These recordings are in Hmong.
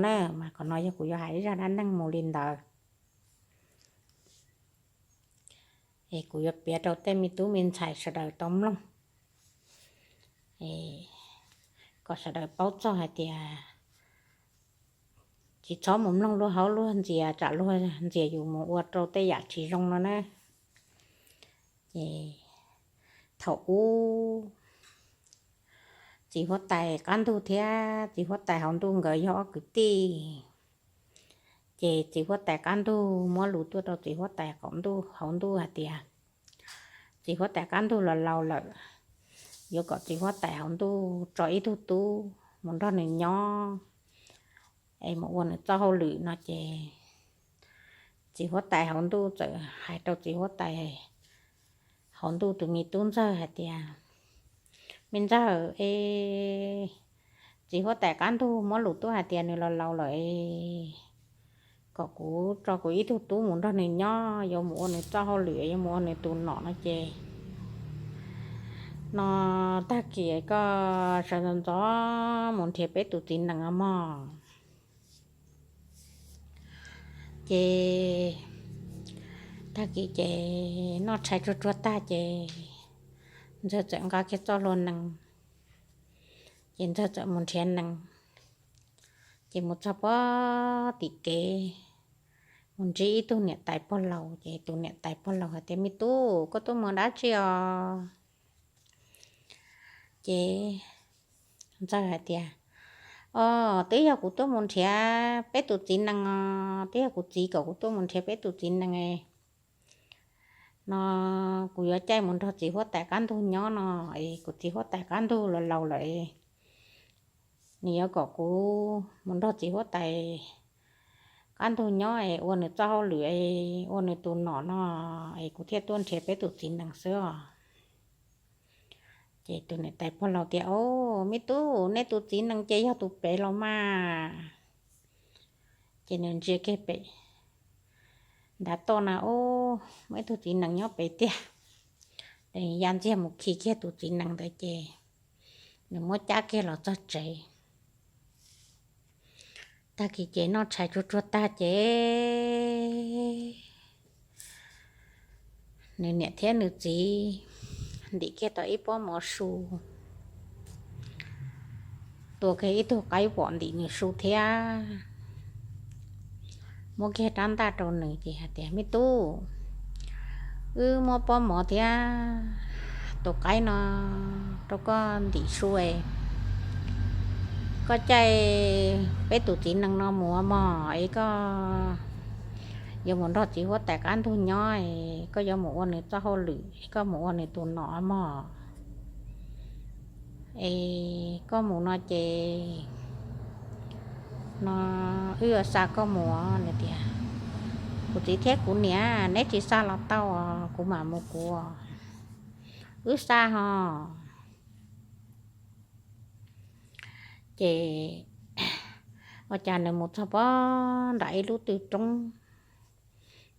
na, mas qhov no yog kuv yuav hais ib zaj dab neeg mus li ntawd, es kuv yuav piav rau tej me tub me ntxhais sawv daws tau mloog, kom sawv daws paub txog hais tias tsis txhob mus mloog luag haub luag ntxias tsam luag ntxias yus mus ua rau tej yam tsis zoo no na. Ces thaum ub, txiv huab tais qab ntug thiab txiv huab tais hauv ntuj nkawd yog ob kwv tij. Ces txiv huab tais qab ntug muab lus tuaj rau txiv huab tais qaum ntuj hauv ntuj hais tias txiv huab tais qab ntug los laus lawm, yuav kom txiv huab tais hauv ntuj tso ib tug tub mus nrog nws nyob es mus ua nws txoj hauj lwm no ces txiv huab tais hauv ntuj txawm hais rau txiv huab tais hauv ntuj tus me tub ntxawg hais tias, me ntxawg e, txiv huab tais qab ntug muab lus tuaj hais tias nws los laus lawm, kom kuv tso kuv ib tug tub mus nrog nws nyob, yuav mus ua nws txoj hauj lwm, yuav mus ua nws tus nom no ces, no tag kis koj sawv ntxov ntxov mus nrhiav peb tus txiv nees os mog. Ces tag kis ces noj tshais tsuag tsuag tag ces ntxawg txawm nqa kiag txoj hlua nees, ces ntxawg txawm mus nrhiav nees. Ces mus txog pob tim kev, mus ntsib ib tug niam tais pog laus, ces tus niam tais pog laus hais tias, me tub, koj tuaj mus dab tsi os? Ces ntxawg hais tias, o, twb yog kuv tuaj mus nrhiav peb tus txiv nees os, twb yog kuv txiv kom kuv tuaj mus nrhiav peb tus txiv nees, no kuv yuav caij mus nrog txiv huab tais qab ntug nyob no, es kuv txiv huab tais qab ntug los laus lawm, nws yuav kom kuv mus nrog txiv huab tais qab ntug nyob es ua nws txoj hauj lwm, ua nws tus nom no, es kuv thiaj tuaj nrhiav peb tus txiv nees xwb os. Ces tus niam tais pog laus tias, o, me tub, nej tus txiv nees ces yog tus pem los mas. Ces nws ntsia kiag pem ntav toj na, o, muaj ib tug txiv nees nyob pem tiag. Ces ya ntxiag mus khi kiag tus txiv nees ntawd ces nws muab cab kiag los txog tsev. Tag kis ces noj tshais tsuag tsuag tag ces nws niam thiab nws txiv ntim kiag tau ib pob mov su, tua kiag ib tug qaib vom ntim nws su thiab, muab kiag rab ntaj rau nws ces hais tias, me tub, wb muab pob mov thiab tus qaib no rau koj ntim su, koj caij peb tus txiv nees no mus mog, es koj yuav mus nrog txiv huab tais qab ntug nyob, koj yuav mus ua nws txoj hauj lwm, koj mus ua nws tus nom mog. Es koj mus no ces no wb yuav xa koj mus. Nws tias, kuv txiv thiab kuv niam, neb tsis xa los tau, kuv mam mus kuv, wb xa ho. Ces ua cas nws mus txog pob nram ib lub twg roob,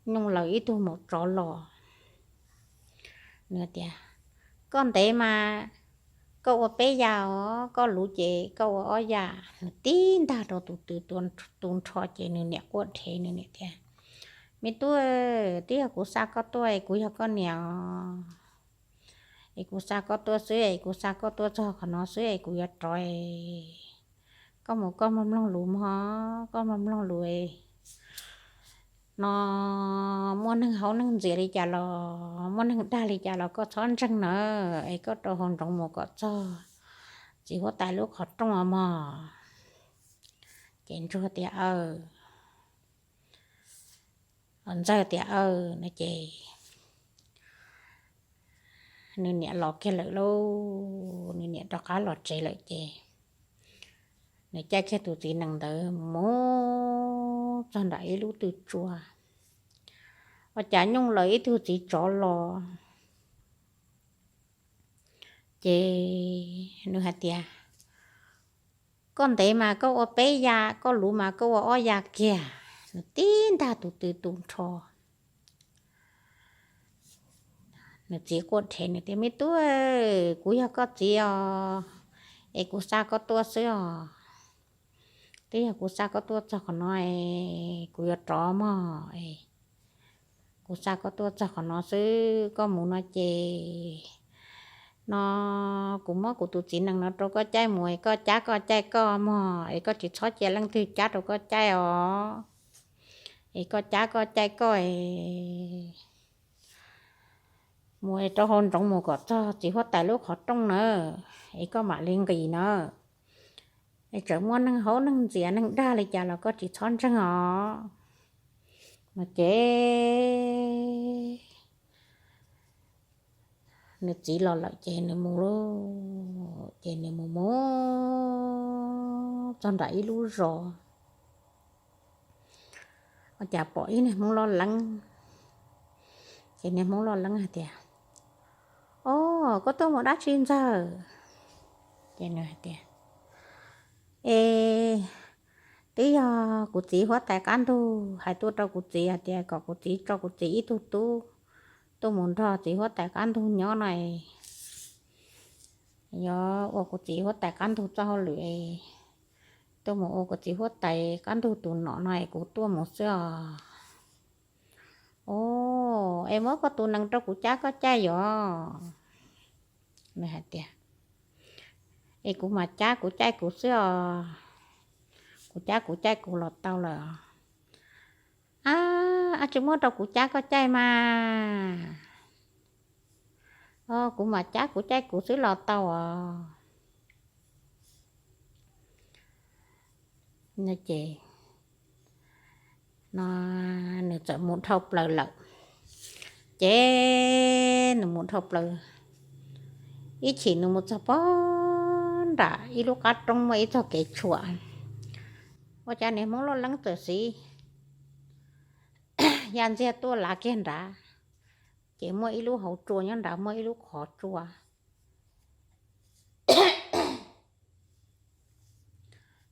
nyooj laws ib tug maum tsov los. Nws tias, koj ntev mas koj ua peb yam os, koj luv ces koj ua ob yam. Nws tib ntag rau tus tw tu nrho ces nws niam quaj rhev, nws niam tias, me tub, twb yog kuv xa koj tuaj, kuv yog koj niam os, es kuv xa koj tuaj xwb, es kuv xa koj tuaj txog qhov no xwb es kuv yuav rov. Koj mus koj mloog mloog lus mog, koj mloog mloog lus no, muaj neeg haub neeg ntxias li cas los muaj neeg dag li cas los koj txhob ntseeg na, es koj rau hauv nroog mus kom txog txiv huab tais lub qhov rooj mog. Ces ntsuag tias, aw, ntxawg tias, aw no ces nws niam los kiag lawm lauj, nws niam rov qab los tsev lawm ces nws caij kiag tus txiv nees ntawd mus txog nram ib lub twg tsua, ua cas nyooj laws ib tug txiv tsov los. Ces nws hais tias, koj ntev mas koj ua peb yam, koj luv mas koj ua ob yam kiag. Nws tib ntag tus tw tu nrho. Nws txiv quaj rhev, nws tias, me tub, kuv yog koj txiv os, es kuv xa koj tuaj xwb os. Twb yog kuv xa koj tuaj txog qhov no es kuv yuav rov mog es, kuv xa koj tuaj txog qhov no xwb, koj mus no ces no kuv muab kuv tus txiv nees no rau koj caij mus es koj cab koj caij koj mog, es koj tsis txhob cia leej twg cab rau koj caij os, es koj cab koj caij koj es mus rau hauv nroog mus kom txog txiv huab tais lub qhov rooj na, es koj mam li nqis na, es tseem muaj neeg haub neeg ntxias neeg dag li cas los koj tsis txhob ntseeg os. No ces nws txiv los lawm ces nws mus lauj, ces nws mus mus txog nram ib lub zos, ua cas pom ib niag Hmoob loj leeb. Ces niag Hmoob loj leeb hais tias, O, koj tuaj mus dab tsi ntxawg? Ces nws hais tias, Es twb yog kuv txiv huab tais qab ntug hais tuaj rau kuv txiv hais tias kom kuv txiv tso kuv txiv ib tug tub tuaj mus nrog txiv huab tais qab ntug nyob no, yuav ua kuv txiv huab tais qab ntug txoj hauj lwm, tuaj mus ua kuv txiv huab tais qab ntug tus nom no es kuv tuaj mus xwb os. O, es muab koj tus nees rau kuv cab koj caij yom. Nws hais tias, Es kuv mam cab kuv caij kuv xwb os, kuv cab kuv caij kuv los tau lawm os. A, tsis muab rau kuv cab koj caij mas. O, kuv mam cab kuv caij kuv xwb los tau os. Ces no nws txawm mus dhau plaws lawm. Ces nws mus dhau plaws ib chim nws mus txog pog nram ib lub qab roob muaj ib txoj kev tshuam. Ua cas niag Hmoob loj leeb txawm xiv ya ntxiag tuaj lav kiag nrad, ces muaj ib lub hauv tsua nyob nrad, muaj ib lub qhov tsua.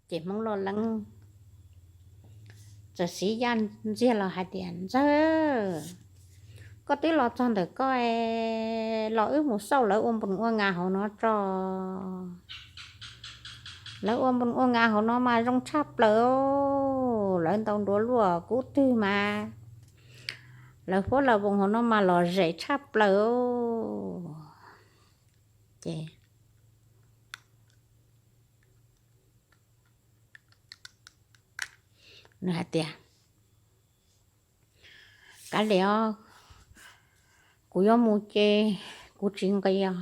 Ces Hmoob loj leeb txawm xiv ya ntxiag los hais tias, Ntxawg, koj twb los txog ntawm koj los wb mus xauj lawv ua npoo ua nga hauv no tso. Lawv ua npoo ua nga hauv no mas zoo tshaj plaws, lawv ntaus nruas luaj kub twg mas, lawv huab lawv voos hauv no mas lom zem tshaj plaws. Ces nws hais tias, Kav liam os, kuv yuav mus ces kuv tsis nqis os.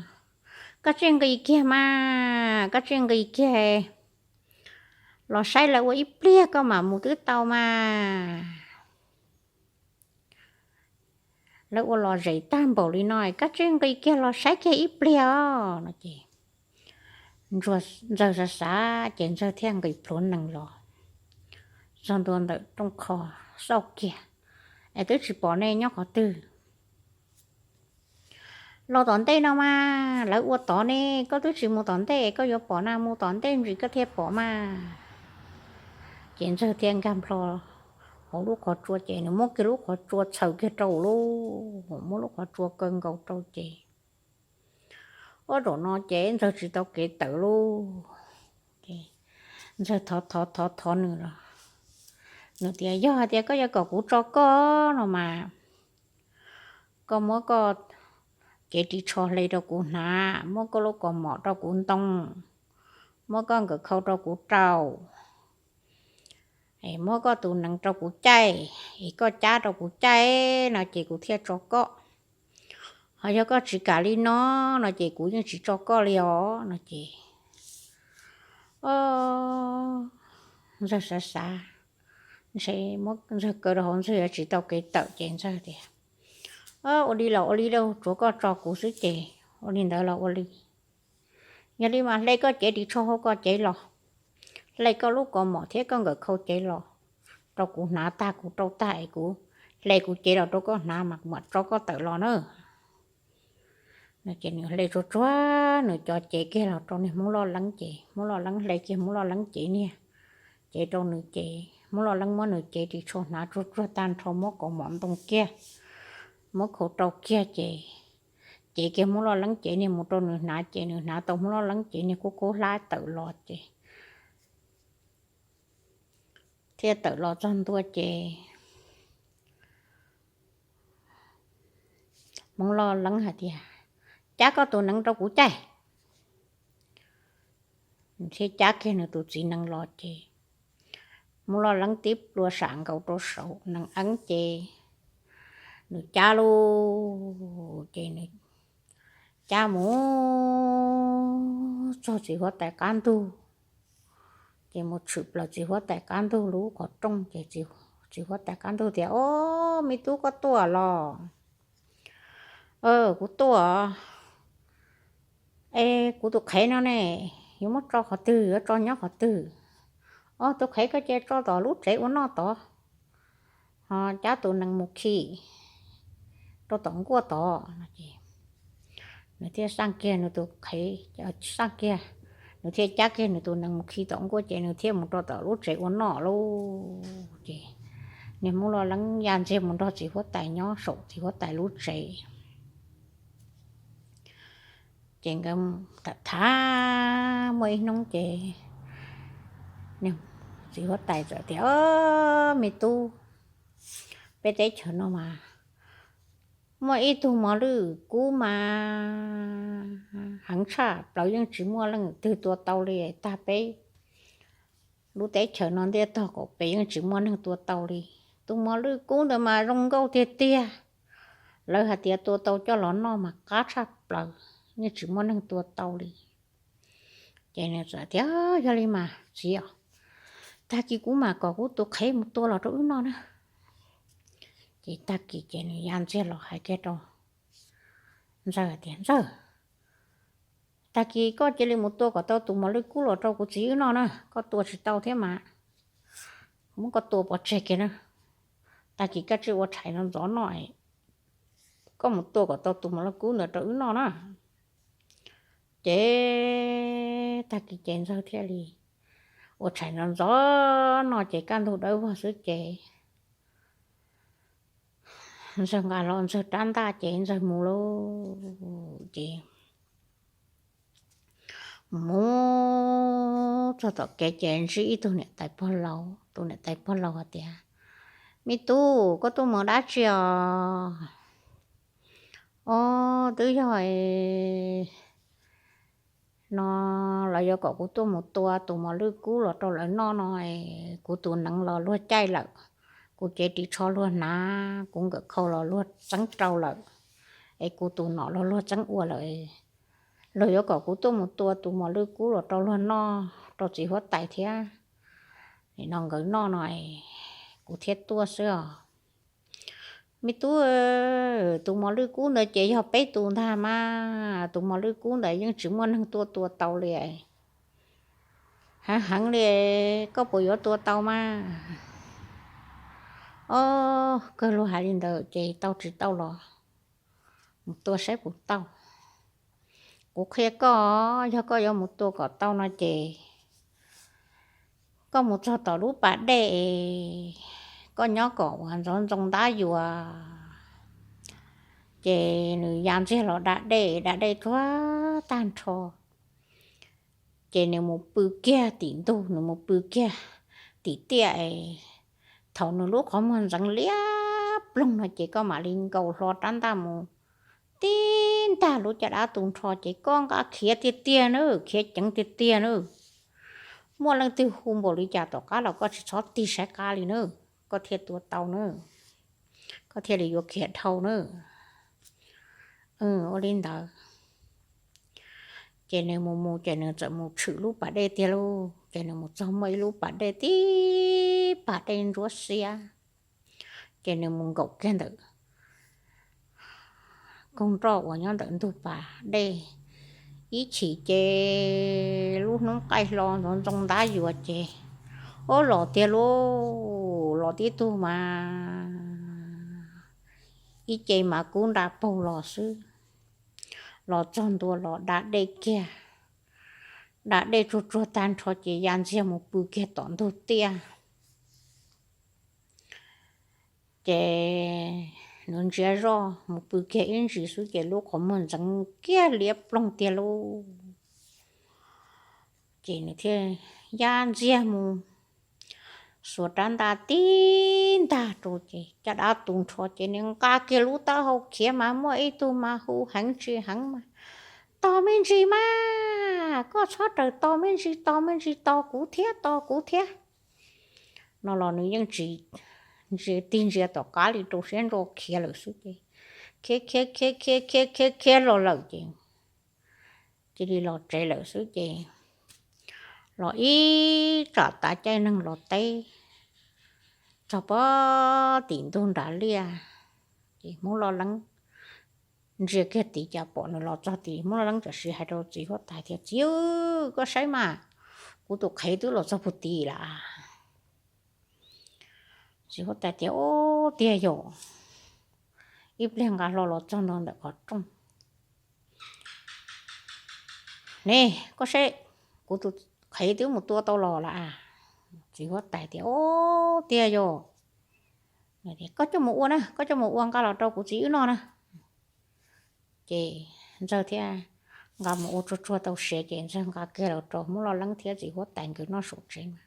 Koj tsis nqis kiag mas, koj tsis nqis kiag los saib lawv ua ib pliag koj mam mus twb tau mas. Lawv ua lom zem tag npaum li no, koj tsis nqis kiag los saib kiag ib pliag os no ces Ntxawg xav xav ces Ntxawg thiaj nqis plhuav nees los txog ntua ntawm rooj qho, xauj kiag es twb tsis pom nej nyob qhov twg. Los tom ntej no mas, lawv ua tod ne, koj twb tsis mus tom ntej, koj yuav pom na, mus tom ntej ntsis koj thiaj pom mas. Ces Ntxawg thiaj nkag nplho hauv lub qhov tsua ces nws muab kiag lub qhov tsua txhaws kiag rau lub, muab lub qhov tsua kaw nkaus rau ces, Ua zaum no ces Ntxawg tsis tau kev tawm lauj. Ntxawg thov thov thov thov nws los, nws tias, Yog hais tias koj yuav kom kuv tso koj no mas, koj muab koj cev ris tsho hle rau kuv hnav, muab koj lub kaus mom rau kuv ntoo, muab koj nkawm khau rau kuv rau, muab koj tus nees rau kuv caij, es koj cab rau kuv caij no ces kuv thiaj tso koj. Ho yog koj tsis kam li no no ces kuv yeej tsis tso koj li os no ces, o, Ntxawg xav xav, ntshe muab Ntxawg kaw rau hauv Ntxawg yuav tsis tau kev tawm ces Ntxawg tias, Ua li los ua li lauj, tsuav koj tso kuv xwb ces ua li ntawd los ua li. Yog li mas hle koj cev ris tsho hauv koj cev los, hle koj lub kaus mom thiab koj nkawm khau cev los rau kuv hnav tag, kuv rau tag es kuv hle kuv cev los rau koj hnav mas kuv mam tso koj tawm los na. Ces nws hle tsuag tsuag nws cov cev kiag los rau niag Hmoob Loj Leeb ces Hmoob Loj Leeb hle kiag Hmoob Loj Leeb cev niag, cev rau nws ces Hmoob Loj Leeb muab nws cev ris tsho hnav tsuag tsuag tag nrho, muab kaus mom ntoo kiag, muab khau rau kiag ces, cev kiag Hmoob Loj Leeb cev niag mus rau nws hnav ces nws hnav tau Hmoob Loj Leeb cev niag kub kub hlab tawm los ces thiaj tawm los txog ntua ces Hmoov Lo Leeb hais tias, Cab koj tus nees rau kuv caij. Nws thiaj cab kiag nws tus txiv nees los ces Hmoov Lo Leeb tib plua sam nkaus rau saum nees eeb ces nws cab lauj, ces nws cab mus txog txiv huab tais qab ntug, ces mus tshwm plaws txiv huab tais qab ntug lub qhov rooj ces txiv huab tais qab ntug tias, Ob, me tub, koj tuaj los? Kuv tuaj. Es kuv tus qhev no ne, yuav muab tso qhov twg, yuav tso nyob qhov twg? Ob, tus qhev koj cia tso tom lub tsev ua noj tod, ho cab tus nees mus khi rau tom nkuaj tod. Nws thiaj xaj kiag nws tus qhev, xaj kiag, nws thiaj cab kiag nws tus nees mus khi tom nkuaj ces nws thiaj mus rau tom lub tsev ua noj lauj. Ces niag Hmoov Lo Leeb ya ntxiag mus nrog txiv huab tais nyob saum txiv huab tais lub tsev. Ces nkawd tham tham muaj ib hnub ces txiv huab tais txawm tias, Ob, me tub, peb teb chaws no mas muaj ib tug mos lwj kub mas heev tshaj plaws, yeej tsis muaj leej twg tua tau li. Tag peb lub teb chaws no ntiaj tog kaum peb yeej tsis muaj neeg tua tau li. Tus mos lwj kub ntawd mas zoo nkauj tiag tiag, lawv hais tias tua tau coj los noj mas qab tshaj plaws, yeej tsis muaj neeg tua tau li. Ces nws txawm tias, Yog li mas txiv os, tag kis kuv mam kom kuv tus qhev mus tua los rau wb noj na. Ces tag kis ces nws ya ntxiag los hais kiag rau Ntxawg tias, Ntxawg, tag kis koj cia li mus tua kom tau tus mos lwj kub los rau kuv txiv wb noj na, koj tua tsis tau thiab mas, kuv muab koj tua pov tseg kiag na. Tag kis koj cia li ua tshais ntxov ntxov noj, koj mus tua kom tau tus mos lwj kub ntawd rau wb noj na. Ces tag kis ces Ntxawg thiaj li ua tshais ntxov ntxov noj ces kaj ntug dawb vog xwb ces Ntxawg nqa hlo Ntxawg rab ntaj ces Ntxawg mus lauj. Ces mus txog tom kev ces ntsib ib tug niam tais pog laus, tus niam tais pog laus hais tias, Me tub, koj tuaj mus dab tsi os? Ob, twb yog no lawv yuav kom kuv tuaj mus tua tus mos lwj kub los rau lawv noj no es kuv tus nees los luag caij lawm, kuv cev ris tsho luag hnav, kuv nkawm khau los luag txeeb rau lawm, es kuv tus nom los luag txeeb ua lawm. Luag yuav kom kuv tuaj mus tua tus mos lwj kub los rau luag noj, rau txiv huab tais thiab nim no nkawd noj no es kuv thiaj tuaj xwb os. Me tub, tus mos lwj kub ntawd ces yog peb tus ntag mas, tus mos lwj kub ntawd yeej tsis muaj neeg tuaj tua tau li. Heev heev li, koj puas yuav tua tau mas? Ob, kawg luag hais li ntawd ces tau tsis tau los mus tua saib puas tau. Kuv qhia koj, yog koj yuav mus tua kom tau no ces koj mus txog tom lub pas dej, koj nyob kom uas ntxoov ntxoo ntab yuas, ces nws ya ntxiag los da dej, da dej tsuag tag nrho, ces nws mus pw kiag tim ntug, nws mus pw kiag tim tiaj. Thaum nws lub qhov muag ntxeev liab ploog no ces koj mam li nkaus hlo rab ntaj mus tib ntag lub caj dab tu nrho ces koj nqa khiav tiag tiag na, khiav ceev tiag tiag na. Muaj leej twg hu npaum li cas tom qab los koj tsis txhob tig saib qab li na, koj thiaj tua tau na, koj thiaj li yuav khiav dhau na. Ua li ntawd ces nws mus mus ces nws txawm mus tshwm lub pas dej tiag lauj. Ces nws mus txog muaj ib lub pas dej tib pas dej ntsuab xiab, ces nws mus nkaum kiag ntawm koog nroj uas nyob ntawm ntug pas dej. Ib chim ces lub hnub qaij hlo ntxoov ntxoo ntab yuas ces, ob, los tiag lauj, los tib tug mas ib ce mas kub nra paug los xwb. Los txog ntua los da dej kiag, da dej tsuag tsuag tag nrho ces ya ntxiag mus pw kiag tom ntug tiaj. Ces nws ntsia zoj mus pw kiag ib ntsis xwb ces lub qhov muag ntxeev kiag liab ploog tiag lauj. Ces nws thiaj ya ntxiag mus xuas rab ntaj tib ntag rau ces caj dab tu nrho ces nws nqa kiag lub taub hau khiav mas muaj ib tug mas hu heev tsis heev mas, Tos me ntsis mas, koj txhob raws tos me ntsis, tos me ntsis tos kuv thiab, tos kuv thiab. No los nws yeej tsis tig ntsia tom qab li, rau siab ntso khiav lawm xwb ces khiav khiav khiav khiav khiav khiav khiav los lawm ces cia li los tsev lawm xwb ces los ib tsam tav caij neeg los teb txog pem tim ntug nram liaj ces Hmoob Loj Leeb ntsia kiag tid cas pom nws los txog tid. Hmoob Loj Leeb txawm siv hais rau txiv huab tais tias, Txiv, koj saib mas, kuv tus qhev twb los txog puag tid lawm. Txiv huab tais tias, Ub, tiag yog. Ib pliag nqa hlo los txog nto ntawm qhov rooj ne, koj saib, kuv tus qhev twb mus tua tau los lawm. Txiv huab tais tias, Ub, tiag yog. Koj coj mus ua na, koj coj mus ua nqa los rau kuv txiv wb noj na. Ces Ntxawg thiaj nqa mus ua tsuag tsuag tau siav ces Ntxawg nqa kiag los rau Hmoob Loj Leeb thiab txiv huab tais nkawd noj saum tsev mas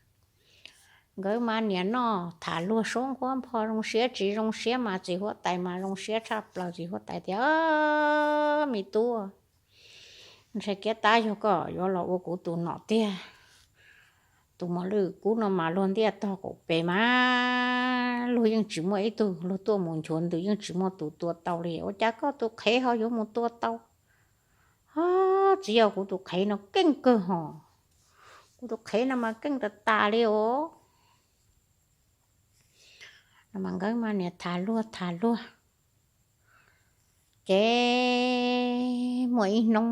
nkawd mas niam noj tham luag suab nquab npho zoo siab tsis zoo siab mas txiv huab tais mas zoo siab tshaj plaws. Txiv huab tais tias, Me tub, ntshai kiab tab yog koj yuav los ua kuv tus nom tiag. Tus mos lwj kub no mas luag ntiaj tog qaum pem mas luag yeej tsis muaj ib tug, luag tuaj mus nchuav ntws yeej tsis muaj tus tua tau li, ua cas koj tus qhev ho yuav mus tua tau? Txiv, yog kuv tus qhev no keej kawg hos, kuv tus qhev no mas keej tas tas li os. Nkawd mas niam tham luag tham luag ces muaj ib hnub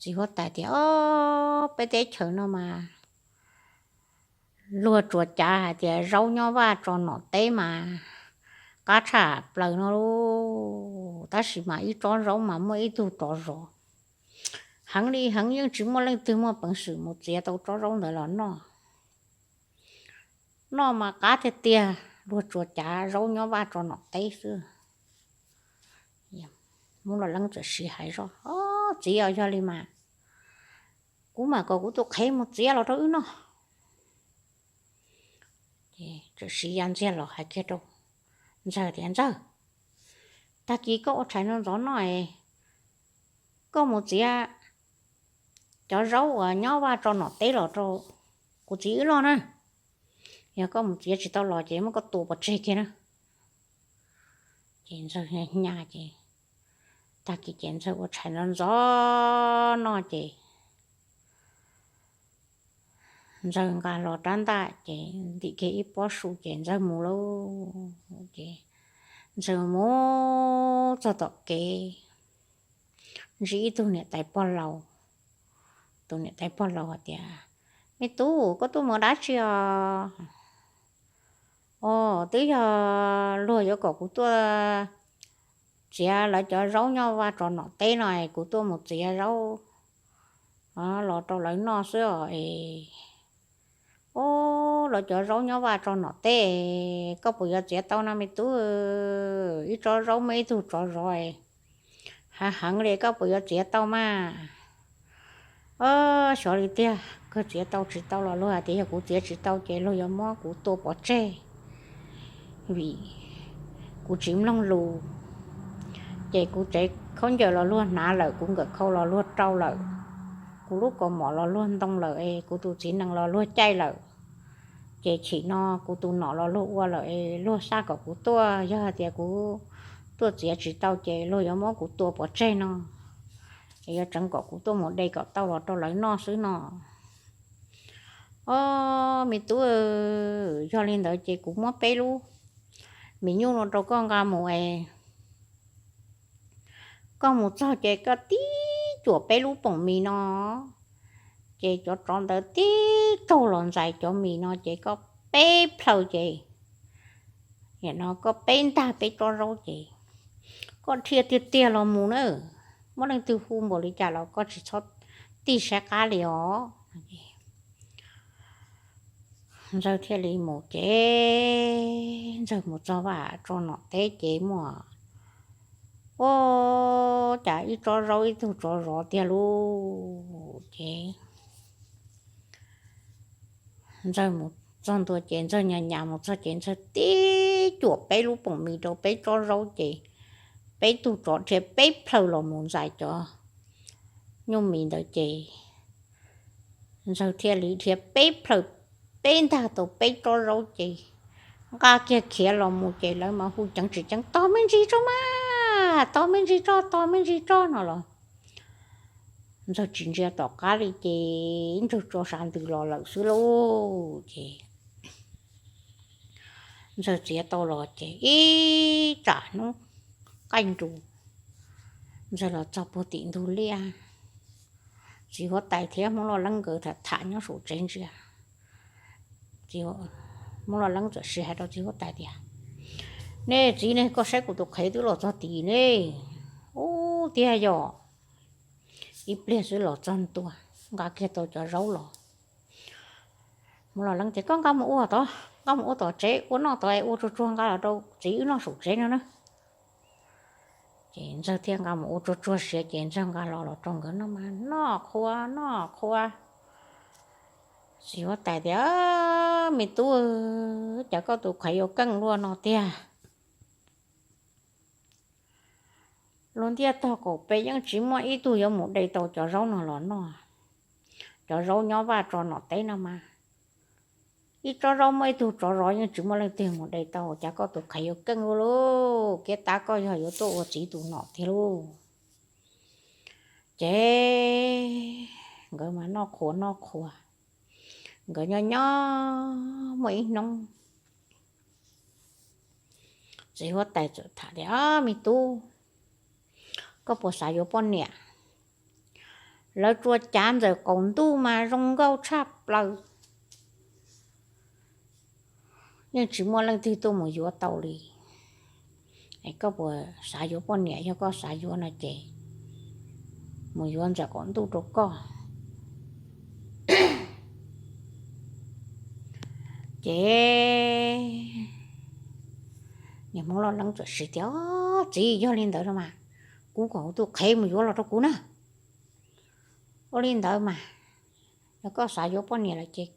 txiv huab tais tias, Ob, peb teb chaws no mas luag tsuas cav hais tias zaub nyob vaj tso nom teb mas qab tshaj plaws no lauj, tab sis mas ib tsob zaub mas muaj ib tug tsov zov. Heev li heev yeej tsis muaj leej twg muaj peev xwm mus txiav tau tsob zaub ntawd los noj. Noj mas qab tiag tiag, luag tsuas cav zaub nyob vaj tso nom teb xwb. Hmoob Loj Leeb txawm siv hais zoj, Ob, txiv, yog li mas kuv mam kom kuv tus qhev mus txiav los rau wb noj. Txawm siv ya ntxiag los hais kiag rau Ntxawg tias, Ntxawg, tag kis koj ua tshais ntxov ntxov noj es koj mus txiav cov zaub uas nyob vaj tso nom teb los rau kuv txiv wb noj na. Yog koj mus txiav tsis tau los ces muab koj tua pov tseg kiag na. Ces Ntxawg hnya ces tag kis ces Ntxawg ua tshais ntxov ntxov noj ces Ntxawg nqa hlo rab ntaj ces ntim kiag ib pob su ces Ntxawg mus lauj. Ces Ntxawg mus txog tom kev, ntsib ib tug niam tais pog laus. Tus niam tais pog laus hais tias, Me tub, koj tuaj mus dab tsi os? Os, twb yog luag yuav kom kuv tuaj txiav lawv cov zaub nyob vaj tso nom teb no es kuv tuaj mus txiav zaub los rau lawv noj xwb os es. Os, lawv cov zaub nyob vaj tso nom teb, koj puas yuav txiav tau no me tub? Ib tsob zaub muaj ib tug tsov zov, heev heev li, koj puas yuav txiav tau mas? Os, xyov li tiag, koj txiav tau tsis tau los luag hais tias yog kuv txiav tsis tau ces luag yuav muab kuv tua pov tseg, vim kuv tsis mloog lus. Ces kuv tsev khaub ncaws los luag hnav lawm, kuv nkawm khau los luag rau lawm, kuv lub kaus mom los luag ntoo lawm es kuv tus txiv nees los luag caij lawm. Ces chim no kuv tus nom los luag ua lawm es luag xaj kom kuv tuaj, yog hais tias kuv tuaj txiav tsis tau ces luag yuav muab kuv tua pov tseg no, es yuav tseev kom kuv tuaj mus de kom tau los rau lawv noj xwb no. Os, me tub, yog li ntawd ces kuv muab peb lub mis nyuj no rau koj nqa mus es koj mus txog ces koj tib cuam peb lub poom mis no, ces cov tsov ntawd tib raug los ntxais cov mis no ces koj peb plhaw ces, no koj peb ntag peb tsob zaub ces koj dhia tiag tiag los mus na. Muab leej twg hu npaum li cas los koj tsis txhob tig saib qab li os. Ntxawg thiaj li mus ces Ntxawg mus txog vaj tso nom teb ces muaj, ua cas ib tsob zaub ib tug tsov zov tiag lauj. Ces Ntxawg mus txog ntua ces Ntxawg nyas nyas mus txog ces Ntxawg tib cuam peb lub poom mis rau peb tsob zaub ces peb tug tsov dhia peb plhaw los mus ntxais cov nyuj mis ntawd ces Ntxawg thiaj li dhia peb plhaw peb ntag tau peb tsob zaub ces nqa kiag khiav los mus ces lawv mas hu ceev tsis ceev, Tos me ntsis tso mas, tos me ntsis tso, tos me ntsis tso no los Ntxawg tsis ntsia tom qab li ces ib ntsug tso sav ntws los lawm xwb lauj. Ces Ntxawg txiav tau los ces ib tsam hnub qaij nrus, Ntxawg los txog puag tim ntug liaj, txiv huab tais thiab Hmoob Loj Leeb nkawd tham tham nyob saum tsev ntsia. Hmoob Loj Leeb txawm hais rau txiv huab tais tias, Nej txiv ne, koj saib kuv tus qhev twb los txog tid ne. Ub, tiag yog ib pliag xwb los txog ntua, nqa kiag tau cov zaub los. Hmoob Loj Leeb tias, Koj nqa mus ua tod, nqa mus ua tom tsev ua noj tod, ua tsuag tsuag nqa los rau txiv wb noj saum tsev no na. Ces Ntxawg thiaj nqa mus ua tsuag tsuag siav ces Ntxawg nqa los los rau nkawd noj mas noj qhuav noj qhuav. Txiv huab tais tias, Me tub, cas koj tus qhev yuav keej luaj no tiag. Lub ntiaj tog kaum peb yeej tsis muaj ib tug yuav mus de tau cov zaub no los noj. Cov zaub nyob vaj tso nom teb no mas ib tsob zaub muaj ib tug tsov zov yeej tsis muaj leej twg mus de tau, cas koj tus qhev yuav keej ua luaj, kiav tas koj yog yuav tuaj ua txiv tus nom tiag lauj. Ces nkawd mas noj qhuav noj qhuav, nkawd nyob nyob muaj ib hnub txiv huab tais txawm tham tias, Me tub, koj puas xav yuav poj niam? Lawv tsuas cav ntxawm qaum ntuj mas zoo nkauj tshaj plaws, yeej tsis muaj leej twg tuaj mus yuav tau li. Koj puas xav yuav poj niam? Yog koj xav yuav no ces mus yuav ntxawm qaum ntuj rau koj. Ces niag Hmoob Loj Leeb txawm hais tias, Txiv, yog li ntawd no mas kuv kom kuv tus qhev mus yuav los rau kuv na. Ua li ntawd mas, yog koj xav yuav poj niam lawm ces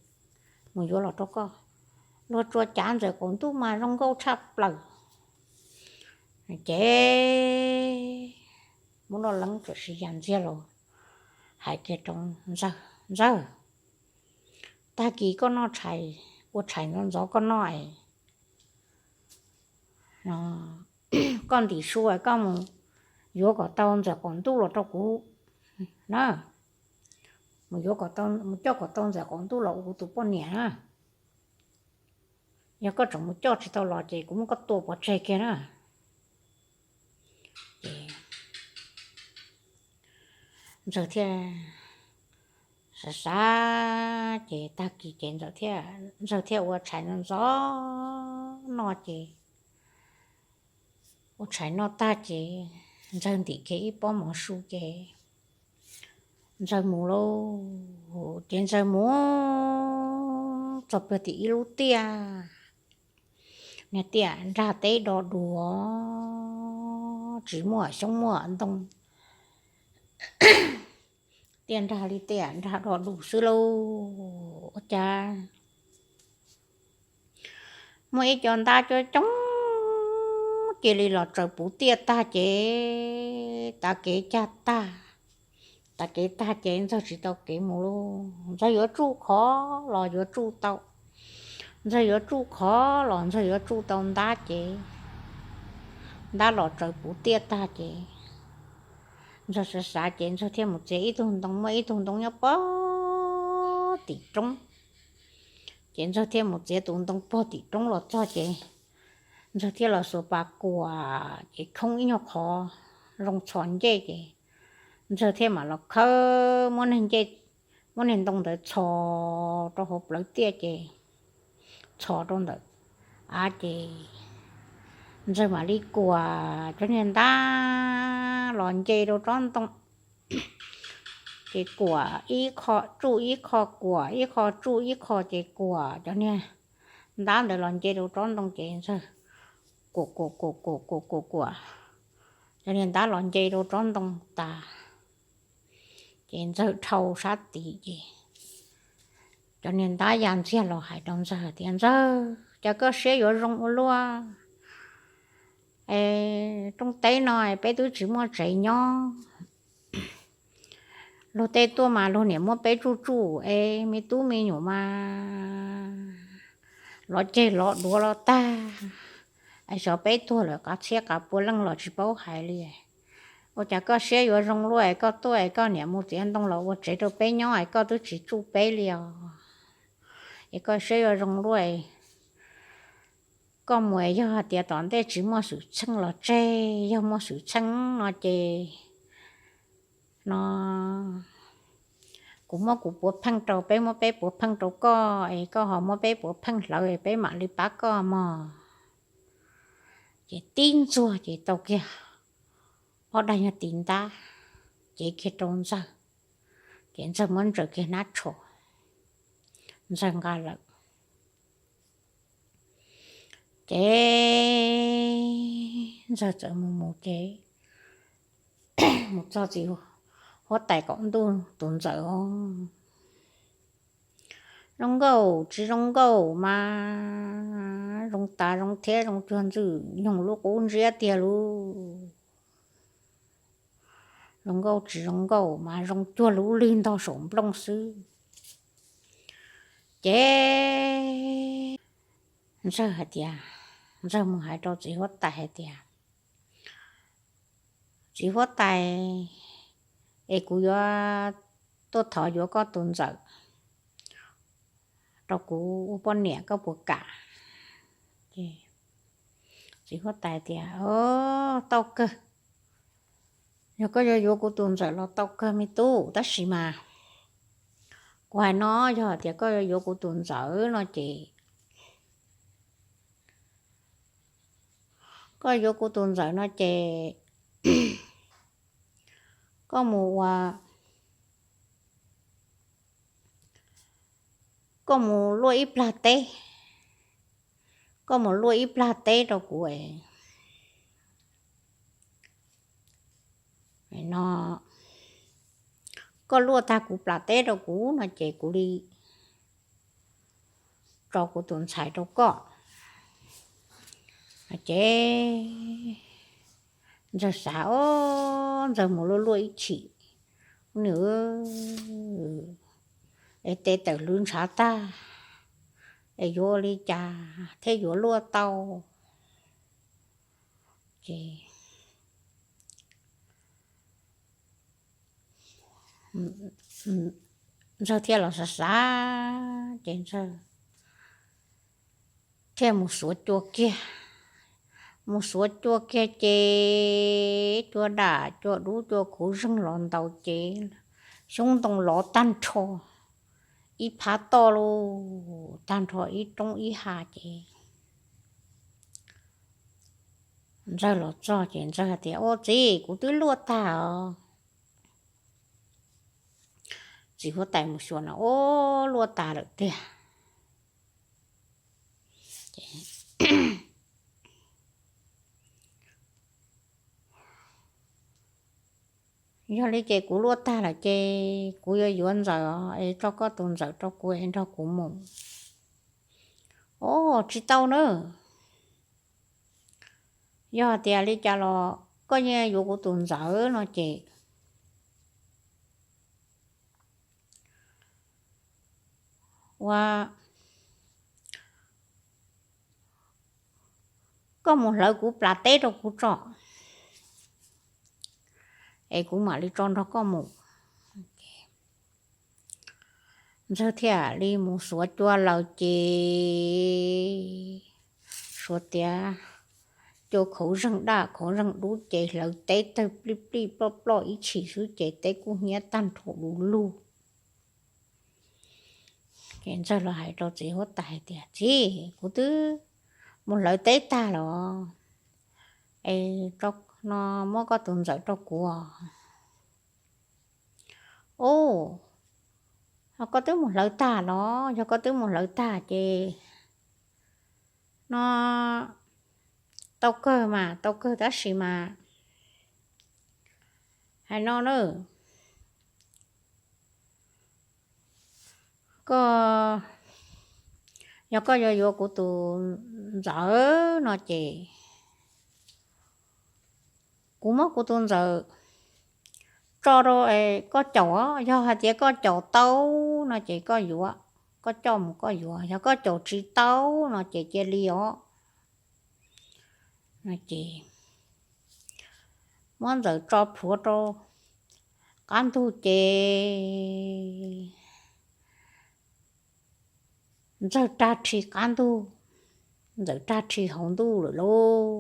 mus yuav los rau koj. Luag tsuas cav ntxawm qaum ntuj mas zoo nkauj tshaj plaws. Ces Hmoob Loj Leeb txawm sib yam ntxiag los hais kiag rau Ntxawg, Ntxawg, tag kis koj noj tshais, ua tshais ntxov ntxov koj noj es koj ntim su koj mus yuav kom tau ntxawm qaum ntuj los rau kuv na. Mus yuav, mus coj kom tau ntxawm qaum ntuj los ua kuv tus poj niam na. Yog koj tseem mus coj tsis tau los ces kuv muab koj tua pov tseg kiag na. Ces Ntxawg thiaj xav xav ces tag kis ces Ntxawg thiaj ua tshais ntxov ntxov noj ces ua tshais noj tag ces Ntxawg ntim kiag ib pob mov su ces Ntxawg mus lauj. Ces Ntxawg mus txog puag tim ib lub tiaj, niag tiaj nrag teb do dus, tsis muaj xyoob muaj ntoo, tiaj nrag li tiaj nrag do dus xwb lauj. Ua cas muaj ib co ntab coob coob cia li los tsaws puv tiaj tag ces tav kev cag tag. Tav kev tag ces Ntxawg tsis tau kev mus lauj. Ntxawg yuav tsuj qhov los yuav tsuj tau, Ntxawg yuav tsuj qhov los Ntxawg yuav tsuj tau ntab ces ntab los tsaws puv tiaj tag ces Ntxawg xav xav ces Ntxawg thiaj mus txiav ib tug ntoo, muaj ib tug ntoo nyob puag tim roob. Ces Ntxawg thiaj mus txiav tus ntoo puag tim roob los txog ces Ntxawg thiaj los xuas pas kuam ces khoob ib nyuag qhov zoo txhos ncej ces Ntxawg thiaj mam los khawb muab niag ntoo ntawd txhos rau hauv plawv tiaj ces txhos rau ntawm av ces Ntxawg mam li kuam cov niag ntab los nce rau tsob ntoo. Ces kuam ib qho tsuj ib qho, kuam ib qho tsuj ib qho ces kuam cov niag ntab ntawd los nce rau tsob ntoo ces Ntxawg kuam kuam kuam kuam kuam kuam kuam, cov niag ntab los nce rau tsob ntoo tas ces Ntxawg dhau sab tid ces Cov niag ntab ya ntxiag los hais rau Ntxawg tias, Ntxawg, cas koj siab yuav zoo ua luaj es rooj teb no peb twb tsis muaj tsev nyob. Luag tej tuaj mas luag niam muab peb tsuj tsuj es me tub me nyuam mas lov ceg lov duav los tag, es xyov peb tuag lawm qav txhiab qav pua leej los tsis paub hais li. Ua cas koj siab yuav zoo luaj es koj tuaj es koj niam mus txiav ntoo los ua tsev rau peb nyob es koj twb tsis tsuj peb li os? Es koj siab yuav zoo luaj, koj mus yog hais tias tom ntej tsis muaj xwm txheej los tseg, yog muaj xwm txheej no ces no kuv muab kuv puav pheej rau peb, muab peb puav pheej rau koj es koj ho muab peb puav pheej hlawv es peb mam li pab koj mog. Ces tib ntxuag ces tau kiag ob daig nyuag tiv ntab cev kiag rau Ntxawg, ces Ntxawg muab ntsaws kiag hnab tsho, Ntxawg nqa lawm. Ces Ntxawg txawm mus mus ces mus txog txiv huab tais qaum ntuj tus ntxawm os. Zoo nkauj tsis zoo nkauj mas zoo tas zoo thiab zoo cuag Ntxwj Nyoog lub qub ntsiab tiag lauj. Zoo nkauj tsis zoo nkauj mas zoo cuag lub lig ntog saum nplooj xwb. Ces Ntxawg hais tias, Ntxawg mus hais rau txiv huab tais hais tias, Txiv huab tais, es kuv yuav tuaj thov yuav koj tus ntxawm rau kuv ua poj niam, koj puas kam? Txiv huab tais tias, Tau kawg, yog koj yuav yuav kuv tus ntxawm los tau kawg me tub, tab sis mas kuv hais no, yog hais tias koj yuav yuav kuv tus ntxawm no ces, koj yuav kuv tus ntxawm no ces koj mus ua, koj mus luaj ib plag teb, koj mus luaj ib plag teb rau kuv no, koj luaj tag kuv plag teb rau kuv no ces kuv li tso kuv tus ntxhais rau koj. Ces Ntxawg xav, o, Ntxawg mus luaj luaj ib chim, nws es tes tawm hlwv ntshav tag, es yuav ua li cas thiaj yuav luaj tau. Ces Ntxawg thiaj los xav xav ces Ntxawg thiaj mus xuav cua kiag. Mus xuav cua kiag ces cua dam cua dub cua khuv zeeg los ntaus ces xyoob ntoo lov tag nrho ib phab toj lug, tag nrho ib roob ib ha ces Ntxawg los txog ces Ntxawg hais tias, Ua txiv, kuv twb luaj tag os. Txiv huab tais mus xyuas no, Ua, luaj tag lawm tiag. Yog li ces kuv luaj tag lawm ces kuv yuav yuav ntxawm os, es tso koj tus ntxawm rau kuv es nrog kuv mus. O, tsis tau na. Yog tias li cas los koj yeej yuav kuv tus ntxawm no ces ua koj mus hlawv kuv plag teb rau kuv tso, es kuv mam li tso nrog koj mus. Ntxawg thiaj li mus xuav cua lawm ces suav tias cua khuv zeeg daj khuv zeeg dub ces hlawv teb tawg plij plij ploj ploj ib chim xwb ces teb kuj hnyiab tag nrho du lug. Ces Ntxawg los hais rau txiv huab tais hais tias, Txiv, kuv twb mus hlawv teb tag los, es no muab koj tus ntxawm rau kuv. O, koj twb mus hlawv tag los? Yog koj twb mus hlawv tag ces no tau kawg mas, tau kawg tab sis mas hais no na, Koj, yog koj yuav yuav kuv tus ntxawm no ces kuv muab kuv tus ntxawm tso rau koj caum. Yog hais tias koj caum tau no ces koj yuav, koj coj mus koj yuav. Yog koj caum tsis tau no ces cia li os. Ces muab ntxawm tso plhuav rau qab ntug ces ntxawg rag rhi qab ntug, ntxawm rag rhi hauv ntuj lawm lauj.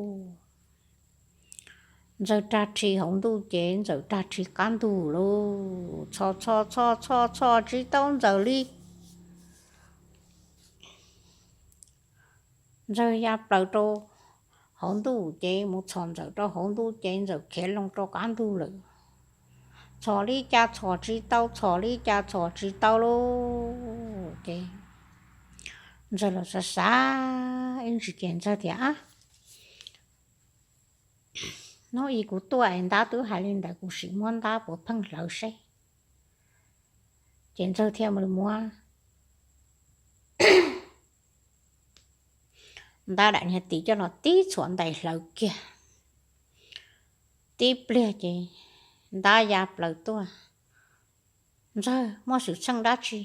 Ntxawg rag rhi hauv ntuj ces ntxawm rag rhi qab ntug lauj. Txhos txhos txhos txhos txhos tsis tau ntxawm li. Ntxawg ya plaws rau hauv ntuj ces mus txhos ntxawm rau hauv ntuj ces ntxawm khiav loo rau qab ntug lawm. Txhos li cas txhos tsis tau, txhos li cas txhos tsis tau lauj. Ces ntxawg los xav xav ib ntsis ces ntxawg tias, Ab, hnub ib kuv tuaj es ntab twb hais li ntawd, kuv sim muab ntab puav pheej hlawv seb. Ces ntxawg thiaj li muab ntab daim niag tis coj los tib txhuam ntais hlawv kiag. Tib pliag ces ntab ya plaws tuaj. Ntxawg, muaj xwm txheej dab tsi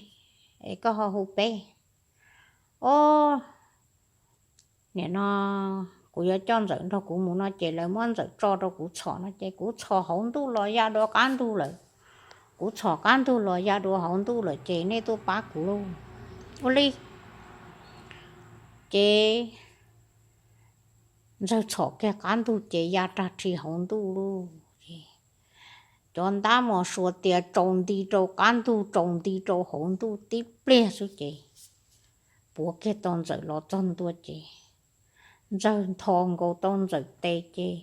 es koj ho hu peb? Ob, nim no kuv yuav coj ntxawm nrog kuv mus no ces lawv muab ntxawm tso rau kuv txhos no ces kuv txhos hauv ntuj los ya dua qab ntug lawm. Kuv txhos qab ntug los ya dua hauv ntuj lawm ces nej tuaj pab kuv lauj. Ua li ces ntxawg txhos kiag qab ntug ces ya rag rhi hauv ntuj lauj. Cov ntab mos suav tias tsaus nti rau qab ntug, tsaus nti rau hauv ntuj, tib pliag xwb ces puav kiag tau ntxawm los txog ntua ces ntxawg ntho nkaus tau ntxawm tes ces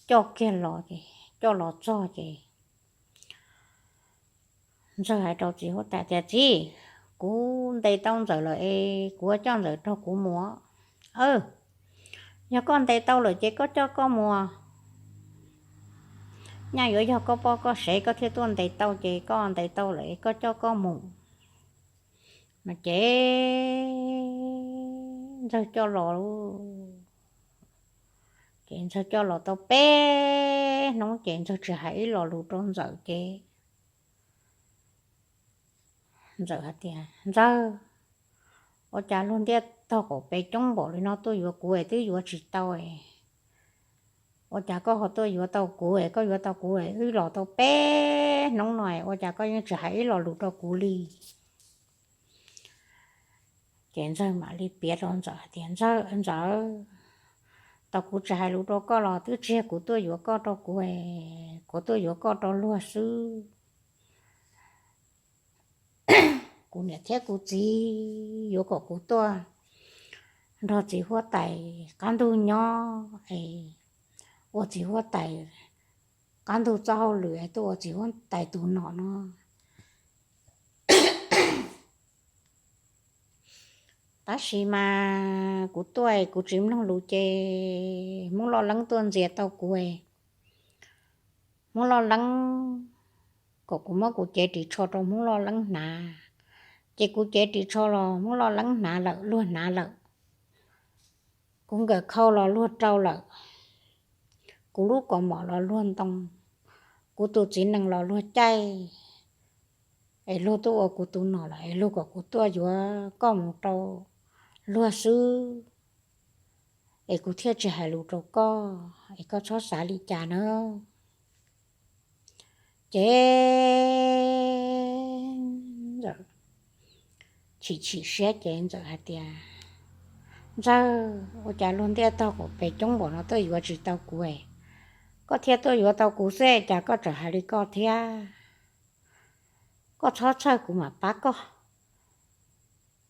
coj kiag los ces coj los txog ces ntxawg hais rau txiv huab tais tias, Txiv, kuv ntes tau ntxawm lawm es kuv yuav coj ntxawm nrog kuv mus. Yog koj ntes tau lawm ces koj coj koj mus. Nyaj yuav yog koj poj koj sev koj thiaj tuaj ntes tau ces koj ntes tau lawm es koj coj koj mus. No ces ntxawg coj los lauj. Ces ntxawg coj los tau peb hnub ces ntxawg tsis hais ib lo lus rau ntxawm ces ntxawm hais tias, Ntxawg, ua cas luag ntiaj tog qaum pes coob npaum li no tuaj yuav kuv es twb yuav tsis tau es ua cas koj ho tuaj yuav tau kuv es koj yuav tau kuv es wb los tau peb hnub no es ua cas koj yeej tsis hais ib lo lus rau kuv li? Ces ntxawg mam li piav rau ntxawm hais tias, Ntxawg, ntxawm, tau kuv tsis hais lus rau koj los twb tsis yog kuv tuaj yuav koj rau kuv, kuv tuaj yuav koj rau luag xwb. Kuv niam thiab kuv txiv yuav kom kuv tuaj nrog txiv huab tais qab ntug nyob es ua txiv huab tais qab ntug txoj hauj lwm es tuaj ua txiv huab tais tus nom no. Tab sis mas kuv tuaj kuv tsis mloog lus ces Hmoob Loj Leeb tuaj ntxias tau kuv. Hmoob Loj Leeb kom kuv muab kuv cev ris tsho rau Hmoob Loj Leeb hnav, ces kuv cev ris tsho los Hmoob Loj Leeb hnav lawm, luag hnav lawm. Kuv nkawm khau los luag rau lawm, kuv lub kaus mom los luag ntoo, kuv tus txiv nees los luag caij, es luag tuaj ua kuv tus nom lawm es luag kom kuv tuaj yuav koj mus rau luag xwb, es kuv thiaj tsis hais lus rau koj es koj txhob xav li cas na. Ces ntxawm chim chim siab ces ntxawm hais tias, Ntxawg, ua cas luag ntiaj tog qaum pes coob npaum no tuaj yuav tsis tau kuv, koj thiaj tuaj yuav tau kuv xwb cas koj tseem hais li koj thiab? Koj txhob txhawj, kuv mam pab koj.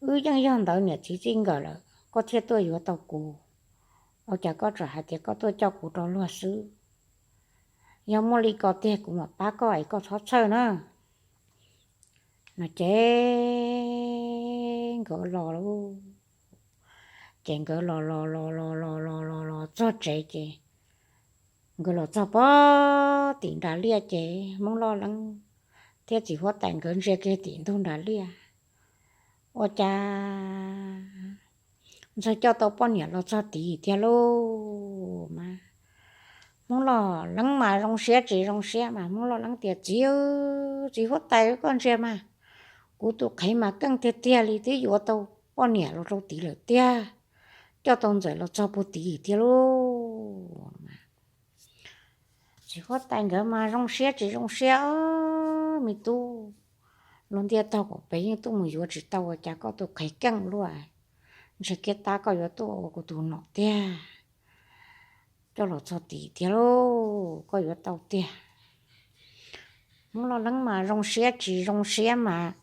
Wb yeej yog ntawd niam txiv txij nkawm lawm koj thiaj tuaj yuav tau kuv, ua cas koj tseem hais tias koj tuaj coj kuv rau luag xwb? Yog muaj li ko tiag kuv mam pab koj es koj txhob txhawj na. No ces nkawd los lauj, ces nkawd los los los los los los los los txog tsev ces nkawd los txog pog tim nram liaj ces Hmoob Loj Leeb thiab txiv huab tais nkawd ntsia kiag tim ntug nram liaj. ua cas Ntxawg coj tau poj niam los txog tid tiag lauj mas. Hmoob Loj Leeb mas zoo siab tsis zoo siab mas Hmoob Loj Leeb tias, Txiv, txiv huab tais, koj ntsia mas, kuv tus qhev mas keej tiag tiag li, twb yuav tau poj niam los rau tid lawm tiag, coj tau Ntxawm los txog puag tid tiag lauj. Txiv huab tais nkawd mas zoo siab tsis zoo siab, Ob, me tub, luag ntiaj tog kom peb yeej tuaj mus yuav tsis tau, ua cas koj tus qhev keej luaj, ntshe kiag tab koj yuav tuaj ua kuv tus nom tiag, coj los txog tid tiag lauj, koj yuav tau tiag. Hmoob Loj Leeb mas zoo siab tsis zoo siab mas,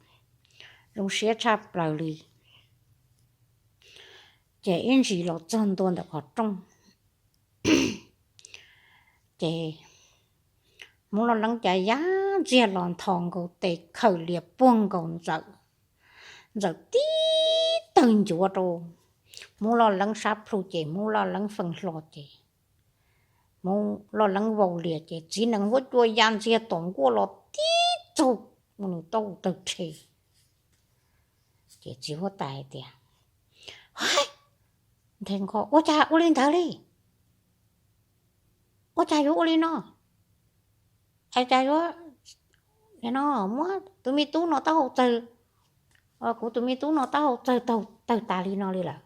zoo siab tshaj plaws li. Ces ib ntsis los txog ntua ntawm qhov rooj, ces Hmoob Loj Leeb cas ya ntxiag los nthos nkaus tes khawm lias puag nkaus Ntxawm. Ntxawm tib tawg ncuav rau Hmoob Loj Leeb sab plhu ces Hmoob Loj Leeb feej hlo ces Hmoob Loj Leeb vau lias ces txiv nees huab cua ya ntxiag tom nkuaj los tib txaug nws taub hau tawg rhe. Ces txiv huab tais hais tias, Nthe nqho, ua cas ua li ntawd li? Ua cas yuav ua li no? Ua cas yuav no, muab tus me tub no taub hau tawg, kuv tus me tub no taub hau tawg, tawg tas li no li lawm,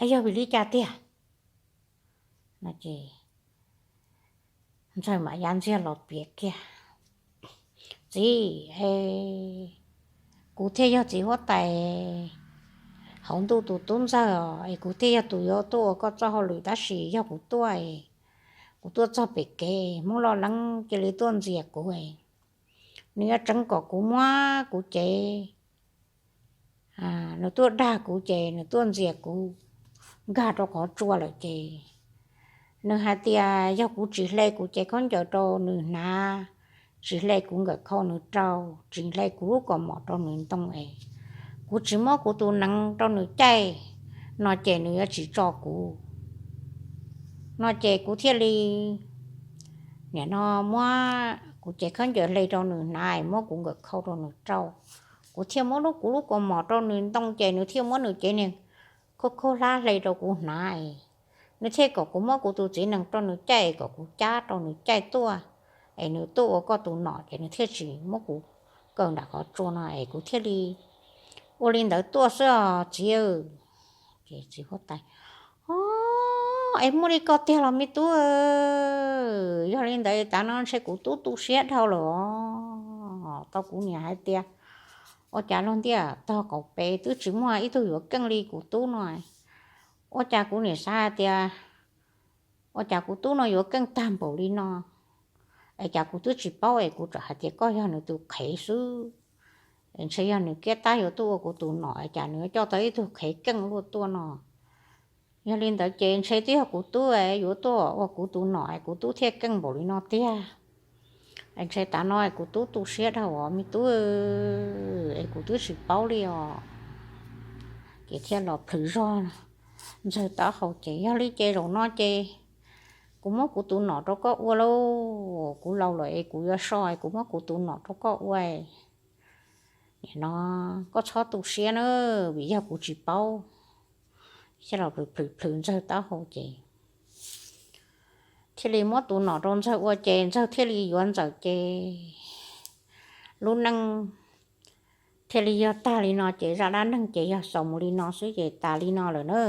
es yog vim li cas tiag? Ces Ntxawg mam ya ntxiag los piav kiag, Txiv, kuv thiaj yog txiv huab tais hauv ntuj tus tub ntxawg os, es kuv thiaj yog tus yuav tuaj ua koj txoj hauj lwm, tab sis yog kuv tuaj, kuv tuaj txog pem kev Hmoob Loj Leeb cia li tuaj ntxias kuv, nws yuav tseev kom kuv muab kuv cev, nws tuaj dag kuv ces nws tuaj ntxias kuv nkag rau qhov tsua lawm ces nws hais tias yog kuv tsis hle kuv cev khaub ncaws rau nws hnav, tsis hle kuv nkawm khau nws rau, tsis hle kuv lub kaus mom rau nws ntoo es kuv tsis muab kuv tus nees rau nws caij no ces nws yuav tsis tso kuv no ces kuv thiaj li nim no muab kuv cev khaub ncaws hle rau nws hnav, muab kuv nkawm khau rau nws rau, kuv thiaj muab lub kuv lub kaus mom rau nws ntoo ces nws thiaj muab nws cev niag khaub khaub hlab hle rau kuv hnav, nws thiaj kom kuv muab kuv tus txiv nees rau nws caij kom kuv cab rau nws caij tuaj, es nws tuaj ua koj tus nom ces nws thiaj tsis muab kuv kaw nram qhov tsua no es kuv thiaj li ua li ntawd tuaj xwb os txiv. Ces txiv huab tais, Ob, es muaj li ko tiag los me tub? Yog li ntawd tav no ntshe kuv tub tu siab dhau lawm os. Tau kuv niam hais tias ua cas luag ntiaj tog qaum pem twb tsis muaj ib tug yuav keej li kuv tub no. Ua cas kuv niam xav hais tias ua cas kuv tub no yuav keej tag npaum li no, es cas kuv twb tsis paub es kuv txawm hais tias koj yog nws tus qhev xwb, es ntshe yog nws kiab tab yuav tuaj ua kuv tus nom es cas nws yuav coj tau ib tug qhev keej luaj tuaj no. Yog li ntawd ces ntshe twb yog kuv tub yuav tuaj ua kuv tus nom es kuv tub thiaj keej npaum li no tiag. Es ntshe tav no es kuv tub tu siab dhau os me tub, es kuv twb tsis paub li os. Ces thiaj los plhws zog Ntxawg taub hau ces, Yog li ces zaum no ces kuv muab kuv tus nom rau koj ua lauj, kuv laus lawm es kuv yuav so es kuv muab kuv tus nom rau koj ua. Nim no koj txhob tu siab na, vim yog kuv tsis paub. Thiaj los plhws plhws Ntxawg taub hau ces thiaj li muab tus nom rau Ntxawg ua ces Ntxawg thiaj li yuav Ntxawm ces lub neej thiaj li yog tag li no ces zaj dab neeg ces yog xaus mus li no xwb ces tas li no lawm na.